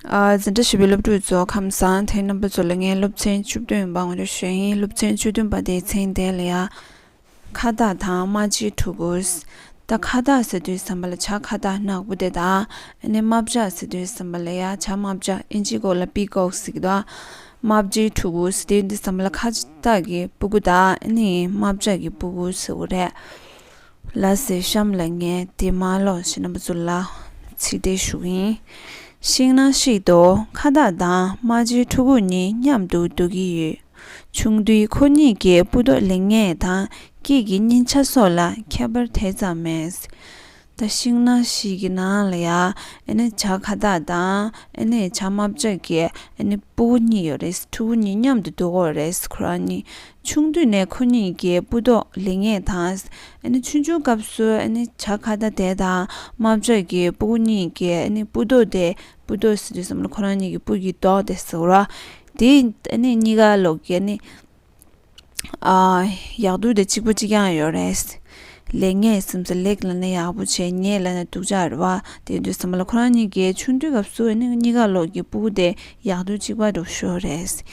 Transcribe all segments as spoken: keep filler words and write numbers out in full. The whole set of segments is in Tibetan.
ཨ། འཛིན་གྲྭ་བཞི་པའི་སློབ་ཕྲུག་ཚོ་ཁམས་བཟང་། དེ་རྣམ་པ་ཚོ་ལ་ངས་སློབ་ཚན་བཅུ་བདུན་པ་ངོ་སྤྲོད་ཞུ་ཡིན། སློབ་ཚན་བཅུ་བདུན་པ་དེའི་མཚན་དེ་ལ་ཡ། ཁ་བཏགས་དང་རྨ་བྱའི་ཕྲུ་གུ། ད་ཁ་བཏགས་ཟེར་དུས་ཙམ་པ་ལ་བྱ་ཁ་བཏགས་ནག་པོ་དེ་དང་། ཨ་ནི་རྨ་བྱ་ཟེར་དུས་ཙམ་པ་ལ་ཡ་བྱ་རྨ་བྱ། ཨིན་ཇིའི་སྐོར་ལ་པི་ཀོག་ཟེར་གྱི་འདུག་རྨ་བྱའི་ཕྲུ་གུ་ཟེར་དུས་འདི་ཙམ་པ་ལ་ཁ་བཏགས་ཀྱི་སྤུ་གུ་དང་ཨ་ནི་རྨ་བྱ་གི་སྤུ་གུ་ཟེར་བ་རེད། ལ་ཟེར་གཤམ་ལ་ངས་དེ་མ་ཀློག་ཞེས་རྣམ་པ་ཚོ་ལ་ཚིག་འགྲེལ་ཞུ་གི་ཡིན། ཤིང་ནགས་ཤིག་ཏུ་ཁ་བཏགས་དང་རྨ་བྱའི་ཕྲུ་གུ་གཉིས་མཉམ་དུ་འདུག་གི་ཡོད། ཆུང་དུས་ཁོ་གཉིས་ཀྱི་སྤུ་མདོག་ལེགས་ཉེས་དང་སྐད་ཀྱི་སྙན་ཆ་སོགས་ལ་ཁྱད་པར་དེ་ཙམ་མེད། ད་ཤིང་ནགས་ཤིག་གི་ནང་ལ་ཡ། ཨ་ནི་བྱ་ཁ་བཏགས་དང་ཨ་ནི་བྱ་རྨ་བྱ་གི་ཨ་ནི་སྤུ་གུ་གཉིས་ཡོད་རེད། ཕྲུ་གུ་གཉིས་མཉམ་དུ་འདུག་གི་རེད། ཁོ་རང་གཉིས་ཆུང་དུས་ནས་ཁོ་གཉིས་ཀྱི་སྤུ་མདོག་ལེགས་ཉེས་དང་། ཨ་ནི་ཆུང་ཆུང་སྐབས་སུ་ཨ་ནི་བྱ་ཁ་བཏགས་དེ་དང་རྨ་བྱ་གི་སྤུ་གུ་གཉིས་ཀྱི་ཨ་ནི་སྤུ་མདོག་དེ། སྤུ་མདོག་ཟེར་དུས་ཙམ་ལ་ཁོ་རང་གཉིས་ཀྱི་སྤུ་གི་མདོག་དེ་ཟེར་བ་རེད། དེ་ཨ་ནི་གཉིས་ཀ་ལོག་གི་ཨ་ནི། ཨ། ཡག་སྡུག་དེ་གཅིག་པ་གཅིག་རྐྱང་ཡོད་རེད། ལེགས་ཉེས་ཟེར་ཙམ་ལེགས་ལབ་ན་ཡག་པོ་བྱས། ཉེས་ལབ་ན་སྡུག་ཅག་རེད་བ། དེ་དུས་ཙམ་པ་ལ་ཁོ་རང་གཉིས་ཀྱི་ཆུང་དུས་སྐབས་སུ་ཨ་ནི་གཉིས་ཀ་ལོག་གི་སྤུ་གུ་དེ་ཡག་སྡུག་གཅིག་པ་འདྲ་ཤོར་རེད། སྐད་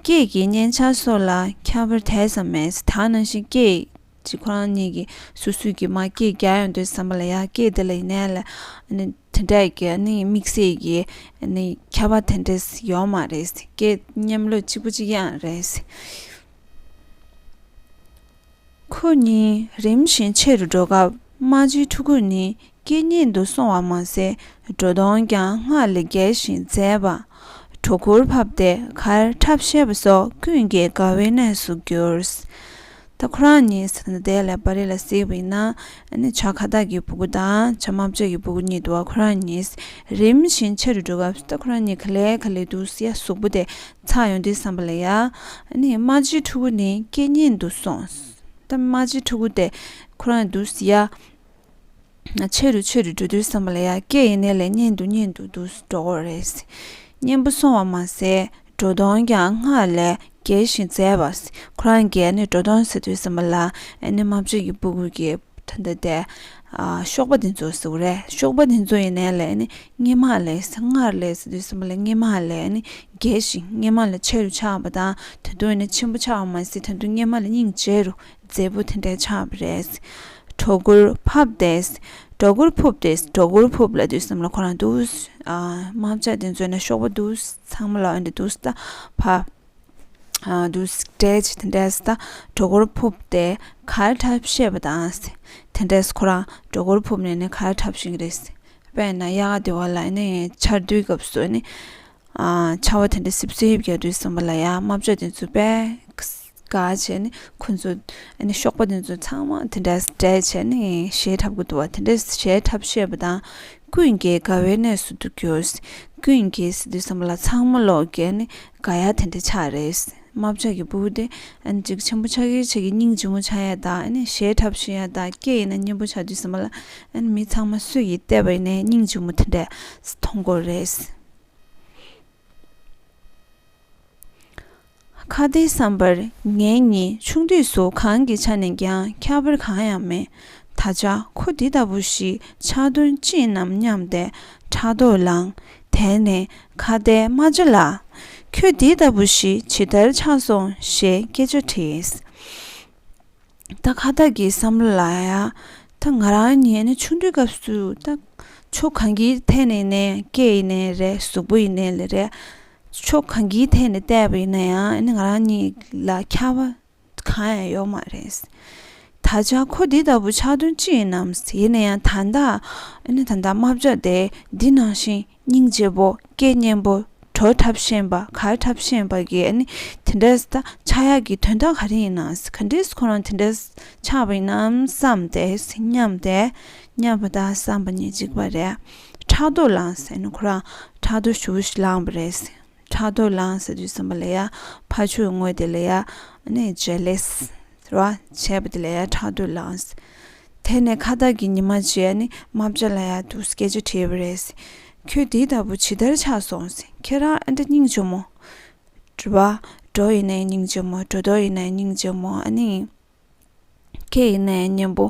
ཀྱི་སྙན་ཆ་སོགས་ལ་ཁྱད་པར་དེ་ཙམ་མེད། ད་ནང་བཞིན་སྐད་ཅིག་ཁོ་རང་གཉིས་ཀྱིས་སོ་སོའི་གི་མ་སྐད་རྒྱག་ཡོང་དུས་ཙམ་པ་ལ་ཡ། སྐད་དེ་ལ་ཡིན་ནའི་ལ་ཨ་ནི་དེ་འདྲ་གི་ཨ་ནི་དམིགས་བསལ་གྱི་ཨ་ནི་ཁྱད་པར་དེ་འདྲས་ཡོད་མ་རེད། སྐད་མཉམ་ལོག་གཅིག་པ་གཅིག་རྐྱང་རེད། ཁོ་གཉིས་རིམ་བཞིན་ཆེ་རུ་འགྲོ་སྐབས་རྨ་བྱའི་ཕྲུ་གུ་ནི་སྐད་སྙན་དུ་སོང་བ་མ་ཟད། འགྲོ་སྟངས་ཀྱང་སྔར་ལས་རྒྱས་ཤིང་མཛེས་པ། གྲོད་ཁོག་ཕབ་སྟེ་གར་འཁྲབ་ཤེས་པ་སོགས་ཀུན་གྱིས་དགའ་བའི་གནས་སུ་གྱུར། ད་ཁོ་རང་གཉིས་ཟེར་ན་དེ་ལས་པར་རིས་ལ་གཟིགས་པ་ཡིན་ན། ཨ་ནི་བྱ་ཁ་བཏགས་ཀྱི་སྤུ་གུ་དང་བྱ་རྨ་བྱ་གི་སྤུ་གུ་གཉིས་འདུག་བ། ཁོ་རང་གཉིས་རིམ་བཞིན་ཆེ་རུ་འགྲོ་སྐབས་སུ། ད་ཁོ་རང་གཉིས་ག་ལེ་ག་ལེ་འདུག་སེ་ཡ་གཟུགས་པོ་དེ་ཚ་ཡོང་དུས་ཙམ་པ་ལ་ཡ། ཨ་ནི་རྨ་བྱའི་ཕྲུ་གུ་ནི་སྐད་སྙན་དུ་སོང་། ད་རྨ་བྱའི་ཕྲུ་གུ་དེ་ཁོ་རང་འདུག་སེ་ཡ། ཆེ་རུ་ཆེ་རུ་འགྲོ་དུས་ཙམ་པ་ལ་ཡ། སྐད་ཡིན་ནའི་ལས་སྙན་དུ་སྙན་དུ་འདུག་སེ་འགྲོ་གི་རེད། སྙན་པོ་སོང་བ་མ་ཟད། འགྲོ་སྟངས་ཀྱང་སྔར་ལས་རྒྱས་ཤིང་མཛེས་པ། ཁོ་རང་གིས་ཨ་ནི་འགྲོ་སྟངས་ཟེར་དུས་ཙམ་པ་ལ་ཨ་ནི་རྨ་བྱ་གི་སྤུ་གུ་གི་ད་ལྟ་དེ། ཨ། གཤོག་པ་དེ་ཚོ་ཟེར་བ་རེད། གཤོག་པ་དེ་ཚོ་ཡིན་ནའི་ལས་ཨ་ནི་སྔོན་མ་ལས་སྔར་ལས་ཟེར་དུས་ཙམ་པ་ལ་སྔོན་མ་ལས་ཨ་ནི་རྒྱས་ཤིང་སྔོན་མ་ལས་ཆེ་རུ་ཆགས་པ་དང་། ད་དུང་ཨ་ནི་ཆེན་པོ་ཆགས་པ་མ་ཟད། ད་དུང་སྔོན་མ་ལས་སྙིང་རྗེ་རུ་མཛེས་པོ་དེ་འདྲ་ཆགས་པ་རེད། གྲོད་ཁོག་ཕབ་སྟེ། གྲོད་ཁོག་ཕུབ་སྟེ། གྲོད་ཁོག་ཕུབ་ལབ་དུས་ཙམ་ལ་ཁོ་རང་འདུག་ཨ། རྨ་བྱ་དེ་ཚོ་ནི་གཤོག་པ་འདུག་ཚང་མ་ལ་འདི་འདུག་ད་ཕ། ཨ། འདུག་སྤྲད་བྱས་དེ་འདྲས་ད་གྲོད་ཁོག་ཕུབ་སྟེ་གར་འཁྲབ་ཤེས་པ་དང་། དེ་འདྲས་ཁོ་རང་གྲོད་ཁོག་ཕུབ་ནས་ནི་གར་འཁྲབ་ཤེས་ཀྱི་རེད། དཔེར་ན་དབྱར་ཁ་དེ་བ་ལ་ནི་ཆར་དུས་སྐབས་སུ་ནི། ཨ། ཆར་པ་དེ་འདྲ་སིབ་སིབ་རྒྱག་དུས་ཙམ་པ་ལ་ཡ། རྨ་བྱ་དེ་ཚོ་དཔེ་དགའ་བྱས་ནི་ཁོ་ཚོ་ཨ་ནི་གཤོག་པ་དེ་ཚོ་ཚང་མ་དེ་འདྲ་སྤྲད་བྱས་ནི་གཞས་འཁྲབ་ཀྱི་འདུག་བ། དེ་འདྲ་གཞས་འཁྲབ་ཤེས་པ་དང་། ཀུན་གྱིས་དགའ་བའི་གནས་སུ་འདུག་གྱུར། ཀུན་གྱིས་ཟེར་དུས་ཙམ་པ་ལ་ཚང་མ་ལོག་གི་ནི་དགའ་ཡ་དེ་འདྲ་ཆགས་རེད། རྨ་བྱ་གི་སྤུ་གུ་དེ་ཨ་ནི་ཅིག་ཆེན་པོ་ཆགས་ཀྱི་ཆགས་ཀྱི་སྙིང་རྗེ་མོ་ཆགས་ཡ་དང་། ཨ་ནི་གཞས་འཁྲབ་ཤེས་ཡ་དང་། སྐད་ཡིན་ན་སྙན་པོ་ཆགས་དུས་ཙམ་པ་ལ་ཨ་ནི་མི་ཚང་མ་སུ་ཡིས་བལྟས་པ་ཡིན་ནའི་སྙིང་རྗེ་མོ་དེ་འདྲ་མཐོང་གི་རེད། ཁ་བརྡའི་བསམ་པར་ངེད་གཉིས་ཆུང་དུས་སུ་གང་གི་ཆ་ནས་ཀྱང་ཁྱད་པར་གང་ཡང་མེད། ད་ཆ་ཁོ་འདི་ལྟ་བུ་ཞིག་ཆགས་དོན་ཅི་ཡིན་ནམ་སྙམ་སྟེ་ཕྲག་དོག་ལངས། དེ་ནས་ཁ་བརྡའི་རྨ་བྱ་ལ། ཁྱོད་འདི་ལྟ་བུ་ཞིག་ཇི་ལྟར་ཆགས་སོང་ཞེས་སྐད་ཆ་དྲིས། ད་ཁ་བརྡ་གི་བསམ་བློ་ལ་ཡ། ད་ང་རང་གཉིས་ནི་ཆུང་དུས་སྐབས་སུ་ད་ཕྱོགས་གང་གི་ཐད་ནས་ནས་སྐད་ཡིན་ནའི་རེད། གཟུགས་པོ་ཡིན་ནའི་རེད། ཕྱོགས་གང་གི་ཐད་ནས་བལྟས་པ་ཡིན་ན་ཡང་ནི་ང་རང་གཉིས་ལ་ཁྱད་པར་གང་ཡང་ཡོད་མ་རེད། ད་ཆ་ཁོ་འདི་ལྟ་བུ་ཆགས་དོན་ཅི་ཡིན་ནམ། ཡིན་ན་ཡང་ད་ལྟ་ནི་ད་ལྟ་རྨ་བྱ་དེ་འདི་ནང་བཞིན་སྙིང་རྗེ་པོ། སྐད་སྙན་པོ། བྲོ་འཁྲབ་ཤེས་པ། གར་འཁྲབ་ཤེས་པ་གི་ཨ་ནི་དེ་འདྲ་ད་ཆགས་ཡག་གི་དོན་དག་ག་རེ་ཡིན་ནམ། ག་འདྲས་ཁོ་རང་དེ་འདྲ་ཆགས་པ་ཡིན་ནམ་བསམ་སྟེ་སྙམ་སྟེ། སྙམ་པ་དང་བསམ་པ་གཉིས་གཅིག་པ་རེད། ཕྲག་དོག་ལངས་ཟེར་ནི་ཁོ་རང་ཕྲག་དོག་ཞེ་པོ་ཞིག་ལངས་པ་རེད། ཕྲག་དོག་ལངས་ཟེར་དུས་ཙམ་པ་ལ་ཡ། ཕ་ཆོས་ངོས་དེ་ལ་ཡ་ཨ་ནི་ཇེ་ལེ་སི་རེད་བ། བྱས་པ་དེ་ལ་ཡ་ཕྲག་དོག་ལངས། དེ་ནས་ཁ་བརྡ་གི་ཉི་མ་བྱས་ནི་རྨ་བྱ་ལ་ཡ་འདུག་སྐད་ཆ་དྲིས་པ་རེད། ཁྱོད་འདི་ལྟ་བུ་ཇི་ལྟར་ཆགས་སོང་ཟེར། ཁྱེད་རང་ཨ་འདྲ་སྙིང་རྗེ་མོ། དྲི་བ། བྲོ་ཡིན་ནའི་སྙིང་རྗེ་མོ། བྲོ་དོག་ཡིན་ནའི་སྙིང་རྗེ་མོ། ཨ་ནི་སྐད་ཡིན་ནའི་སྙན་པོ།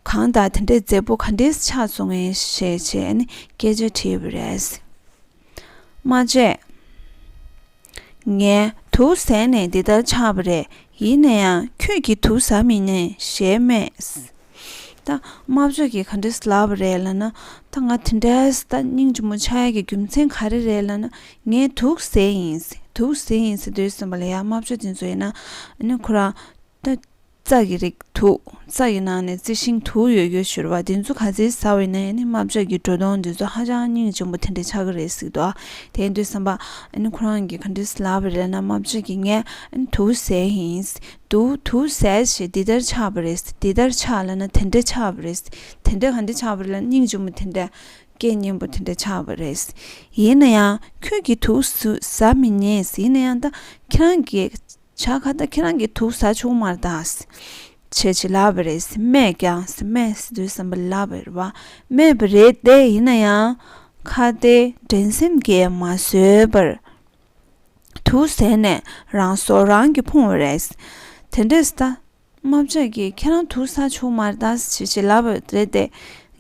གང་ལྟར་དེ་འདྲའི་མཛེས་པོ་ག་འདྲས་ཆགས་སོང་ངས་ཞེས་བྱས་ནི་སྐད་ཆ་དྲིས་པ་རེད། མ་བྱེད། ངས་དུག་བཟས་ནས་འདི་ལྟར་ཆགས་པ་རེད། ཡིན་ན་ཡང་ཁྱོད་ཀྱིས་དུག་ཟ་མི་ཉན་ཞེས་སྨྲས། ད་རྨ་བྱ་གིས་ག་འདྲས་ལབ་པ་རེད་ལབ་ན། ད་ང་དེ་འདྲས་ད་སྙིང་རྗེ་མོ་ཆགས་ཡ་གི་རྒྱུ་མཚན་ག་རེ་རེད་ལབ་ན། ངས་དུག་བཟས་ཡིན། དུག་བཟས་ཡིན་ཟེར་དུས་ཙམ་པ་ལ་ཡ་རྨ་བྱ་དེ་ཚོ་ཡིན་ན་ཨ་ནི་ཁོ་རང་ད་རྩྭ་གི་རིགས་དུག་རྩྭ་ཡི་ནང་ནས་རྩི་ཤིང་དུག་ཡོད་ཡོད་ཞུ་བ་དེ་ཚོ་ག་ཚོད་ཟ་བ་ཡིན་ན་ཨ་ནི་རྨ་བྱ་གི་འགྲོ་སྟངས་དེ་ཚོ་ཧ་ཅང་སྙིང་རྗེ་མོ་དེ་འདྲས་ཆགས་ཀྱི་རེད་ཟེར་གྱི་འདུག་དེ་ཡིན་དུས་ཙམ་པ་ཨ་ནི་ཁོ་རང་གིས་ག་འདྲས་ལབ་པ་རེད་ལབ་ན། རྨ་བྱ་གིས་ངས་ཨ་ནི་དུག་བཟས་ཡིན། དུག་དུག་བཟས་བྱས་འདི་ལྟར་ཆགས་པ་རེད། འདི་ལྟར་ཆགས་ལབ་ན་དེ་འདྲ་ཆགས་པ་རེད། དེ་འདྲ་ག་འདྲ་ཆགས་པ་རེད་ལབ་ན་སྙིང་རྗེ་མོ་དེ་འདྲ་སྐད་སྙན་པོ་དེ་འདྲ་ཆགས་པ་རེད། ཡིན་ན་ཡང་ཁྱོད་ཀྱིས་དུག་ཟ་མི་ཉན། ཡིན་ན་ཡང་ད་ཁྱེད་རང་གིས་བྱ་ཁ་ད་ཁྱེད་རང་གིས་དུག་ཟ་བྱུང་མ་རེད་ད་བྱས་བྱས་ལབ་པ་རེད། སྨྲས་ཀྱང་སྨྲས་ཟེར་དུས་ཙམ་པ་ལབ་པ་རེད་བ། སྨྲས་པ་རེད་དེ་ཡིན་ན་ཡང་ཁ་དེ་འགྲན་སེམས་ཀྱིས་མ་བཟོད་པར། དུག་བཟས་ནས་རང་སྲོག་རང་གིས་ཕུང་བ་རེད། དེ་འདྲས་ད་རྨ་བྱ་གིས་ཁྱེད་རང་དུག་ཟ་བྱུང་མ་རེད་ད་ཞེས་ཞེས་ལབ་པ་རེད་དེ།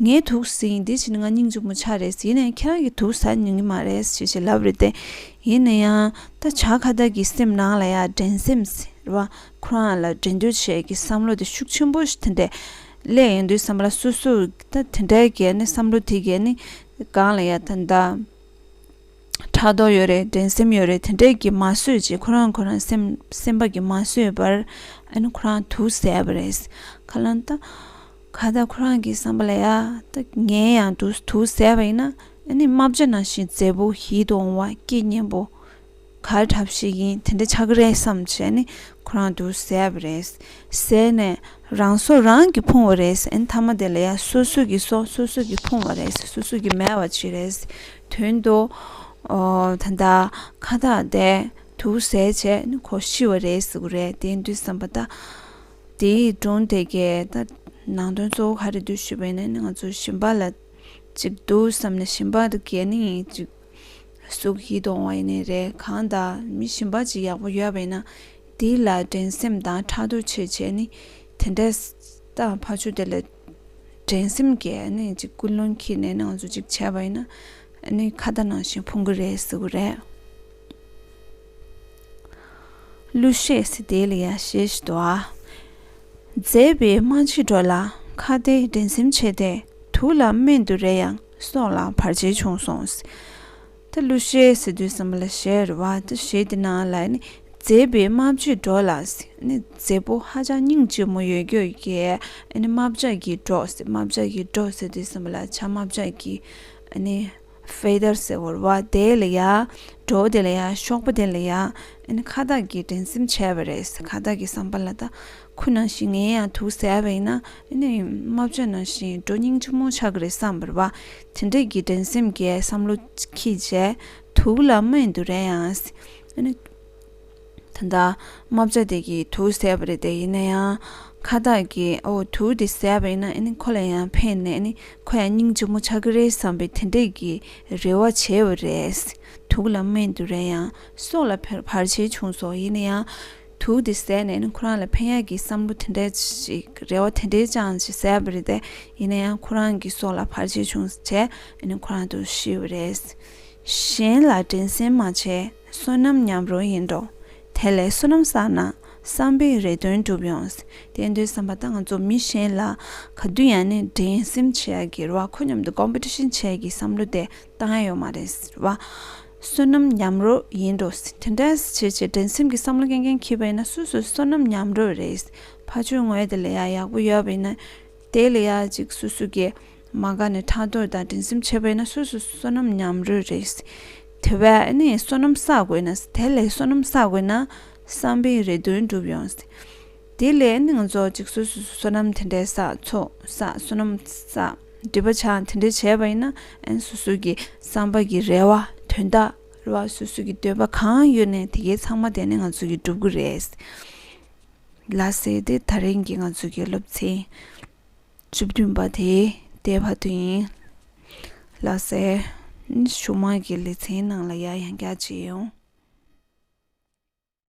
ངས་དུག་ཟས་ཡིན་འདི་བྱས་ནས་ང་སྙིང་རྗེ་མོ་ཆགས་རེད། ཡིན་ནའི་ཁྱེད་རང་གིས་དུག་ཟ་ཉན་གྱི་མ་རེད་ཞེས་ཞེས་ལབ་པ་རེད་དེ། ཡིན་ན་ཡང་ད་བྱ་ཁ་ད་གི་སེམས་ནང་ལ་ཡ་འགྲན་སེམས་ཟེར་བ་ཁོ་རང་ལ་འགྲན་བསྡུར་བྱེད་ཀྱི་བསམ་བློ་དེ་ཤུགས་ཆེན་པོ་ཞིག་དེ་འདྲས་སླེབས་ཡོང་དུས་ཙམ་པ་ལ་སོ་སོ་ད་དེ་འདྲའི་གི་ནི་བསམ་བློ་དེ་གི་ནི་སྒང་ལ་ཡ་ད་ད། ཕྲག་དོག་ཡོད་རེད། འགྲན་སེམས་ཡོད་རེད། དེ་འདྲས་ཀྱིས་མ་བཟོད་ཅིག་ཁོ་རང་ཁོ་རང་སེམས་སེམས་པ་གིས་མ་བཟོད་པར་ཨ་ནི་ཁོ་རང་དུག་ཟས་པ་རེད། ཁ་ལན་ད་ཁ་ད་ཁོ་རང་གི་བསམ་པ་ལ་ཡ་ད་ངས་ཡང་དུག་དུག་ཟས་པ་ཡིན་ན་ཨ་ནི་རྨ་བྱ་ནང་བཞིན་མཛེས་པོ་ཡིད་དུ་འོང་བ་སྐད་སྙན་པོ་གར་འཁྲབ་ཤིག་ཡིན་དེ་འདྲ་ཆགས་ཀྱི་རེད་བསམ་བྱས་ནི་ཁོ་རང་དུག་ཟས་པ་རེད། ཟས་ནས་རང་སྲོག་རང་གིས་ཕུང་བ་རེད། ཨ་ནི་མཐའ་མ་དེ་ལ་ཡ་སོ་སོ་གི་སྲོག་སོ་སོ་གིས་ཕུང་བ་རེད། སོ་སོ་གིས་མེད་པ་བྱས་རེད། དོན་དུ། ཨོ། ད་ལྟ་ཁ་བཏགས་དེ་དུག་ཟས་བྱས་ནི་ཁོ་ཤི་བ་རེད་ཟེར་གི་རེད། དེ་ཡིན་དུས་ཙམ་པ་ད་དེའི་སྒྲུང་དེ་གའི་ད་ནང་དོན་གཙོ་བོ་ག་རེ་འདུག་ཞུས་པ་ཡིན་ན་ནི་ང་ཚོ་ཞིང་པ་ལ་ཅིག་འདུག་བསམ་ནས་ཞིང་པ་དེ་གའི་ནི་ཅིག་གཟུགས་ཡིད་དུ་འོང་བ་ཡིན་ནི་རེད། གང་ལྟར་མི་ཞིང་པ་ཅིག་ཡག་པོ་ཡོད་པ་ཡིན་ན་དེ་ལ་འགྲན་སེམས་དང་ཕྲག་དོག་བྱས་བྱས་ནི་དེ་འདྲས་ད་ཕར་ཕྱོགས་དེ་ལ་འགྲན་སེམས་ཀྱི་ཨ་ནི་ཅིག་ཀུན་སློང་འཁྱེར་ནས་ང་ཚོ་ཅིག་བྱས་པ་ཡིན་ན་ཨ་ནི་ཁ་བཏགས་ནང་བཞིན་ཕུང་གི་རེད་ཟེར་གི་རེད། གླུ་གཞས་ཟེར་དེ་ལ་ཡ་གཞས་ཤིག་འདུག་ཨ། མཛེས་པའི་རྨ་བྱའི་སྒྲོ་ལ་ཁ་བརྡའི་འགྲན་སེམས་བྱས་ཏེ་དུག་ལ་སྨན་དུ་རེ་ཡང་སྲོག་ལ་བར་ཆད་བྱུང་སོང་། ད་གླུ་གཞས་ཟེར་དུས་ཙམ་པ་ལ་གཞས་རེད་བ། ད་གཞས་དེ་ནང་ལ་ནི་མཛེས་པའི་རྨ་བྱའི་སྒྲོ་ལ་ཟེར་ནི་མཛེས་པོ་ཧ་ཅང་སྙིང་རྗེ་མོ་ཡོད་རྒྱུ་གི་ཨ་ནི་རྨ་བྱ་གི་སྒྲོ་ཟེར། རྨ་བྱ་གི་སྒྲོ་ཟེར་དུས་ཙམ་པ་ལ་བྱ་རྨ་བྱ་གི་ཨ་ནི་ཕེ་དར་ཟེར་བ་རེད་བ། དེ་ལ་ཡ་སྒྲོ་དེ་ལ་ཡ་གཤོག་པ་དེ་ལ་ཡ་ཨ་ནི་ཁ་བཏགས་ཀྱིས་འགྲན་སེམས་བྱས་པ་རེད། ཁ་བཏགས་ཀྱི་བསམ་པ་ལ་ད་ཁོ་ནང་བཞིན་ངས་ཡང་དུག་ཟས་པ་ཡིན་ན་ཨ་ནི་རྨ་བྱ་ནང་བཞིན་སྒྲོ་སྙིང་རྗེ་མོ་ཆགས་ཀྱི་རེད་བསམ་པ་རེད་བ། དེ་འདྲས་ཀྱི་འགྲན་སེམས་ཀྱི་བསམ་བློ་འཁྱེར་བྱས་དུག་ལ་སྨན་དུ་རེ་ཡང་ཟེར། ཨ་ནི་ད་ལྟ་རྨ་བྱ་དེ་གིས་དུག་ཟས་པ་རེད་དེ། ཡིན་ན་ཡང་ཁ་བཏགས་ཀྱིས་ཨོ་དུག་དེ་ཟས་པ་ཡིན་ན་ཨ་ནི་ཁོ་ལ་ཡང་ཕན་ནས་ཨ་ནི་ཁོ་ཡང་སྙིང་རྗེ་མོ་ཆགས་ཀྱི་རེད་བསམ་པའི་དེ་འདྲས་ཀྱི་རེ་བ་བྱས་པ་རེད། དུག་ལ་སྨན་དུ་རེ་ཡང་སྲོག་ལ་བར་བར་ཆད་བྱུང་སོང་། ཡིན་ན་ཡང་དུག་དེ་ཟས་ནས་ཨ་ནི་ཁོ་རང་ལ་ཕན་ཡག་གི་བསམ་བློ་དེ་འདྲས་ཅིག་རེ་བ་དེ་འདྲས་བཅངས་ཅིག་ཟས་པ་རེད་དེ། ཡིན་ན་ཡང་ཁོ་རང་གི་སྲོག་ལ་བར་ཆད་བྱུང་བྱས་ཨ་ནི་ཁོ་རང་དུ་ཤི་བ་རེད། གཞན་ལ་འགྲན་སེམས་མ་བྱེད། བསོད་ནམས་ཉམས་རོགས་ཡིན་འགྲོ། དེ་ལས་བསོད་ནམས་བསགས་ན་བསམ་པའི་རེ་འདུན་འགྲུབ་ཡོང་། དེ་འདྲའི་བསམ་པ་ད་ང་ཚོ་མི་གཞན་ལ་ག་དུས་ཡང་ནས་འགྲན་སེམས་བྱེད་ཡ་གི་རེད་བ། ཁོ་མཉམ་དུ་ཀོམ་པི་ཊི་ཤན་བྱེད་ཡ་གི་བསམ་བློ་དེ་བཏང་ཡ་ཡོད་མ་རེད་ཟེར་བ། བསོད་ནམས་ཉམས་རོགས་ཡིན་འགྲོ་ཟེར། དེ་འདྲ་བྱེད་བྱེད་འགྲན་སེམས་ཀྱི་བསམ་བློ་རྐྱང་རྐྱང་འཁྱེར་བ་ཡིན་ན་སོ་སོ་བསོད་ནམས་ཉམས་རོགས་རེད། ཕར་ཕྱོགས་ངོས་དེ་ལ་ཡ་ཡག་པོ་ཡོད་པ་ཡིན་ན་དེ་ལ་ཡ་ཅིག་སོ་སོ་གི་མ་དགའ་ནས་ཕྲག་དོག་དང་འགྲན་སེམས་བྱས་པ་ཡིན་ན་སོ་སོ་བསོད་ནམས་ཉམས་རོགས་རེད། དེ་བས་ཨ་ནི་བསོད་ནམས་བསགས་དགོས་ན། དེ་ལས་བསོད་ནམས་བསགས་དགོས་ན་བསམ་པའི་རེ་འདུན་འགྲུབ་ཡོང་། དེ་ལས་ཨ་ནི་ང་ཚོ་ཅིག་སོ་སོ་བསོད་ནམས་དེ་འདྲའི་བསགས། ཚོགས་བསགས། བསོད་ནམས་བསགས། སྒྲིབ་པ་སྦྱང་། དེ་འདྲ་བྱས་པ་ཡིན་ན་ཨ་ནི་སོ་སོ་གི་བསམ་པ་གི་རེ་བ་དོན་དག་རེད་བ། སོ་སོ་གི་འདོད་པ་གང་ཡོད་ནས་དེ་གའི་ཚང་མ་དེ་ནི་ང་ཚོ་གི་འགྲུབ་གི་རེད། ལགས་སེ། དེ་ད་རིང་གི་ང་ཚོ་གི་སློབ་ཚན་བཅུ་བདུན་པ་དེ་དེ་བར་དུ་ཡིན། ལགས་སེ། གཞུག་མ་གི་ལེ་ཚན་ནང་ལ་ཡང་ཡང་བསྐྱར་མཇལ་ཡོང་།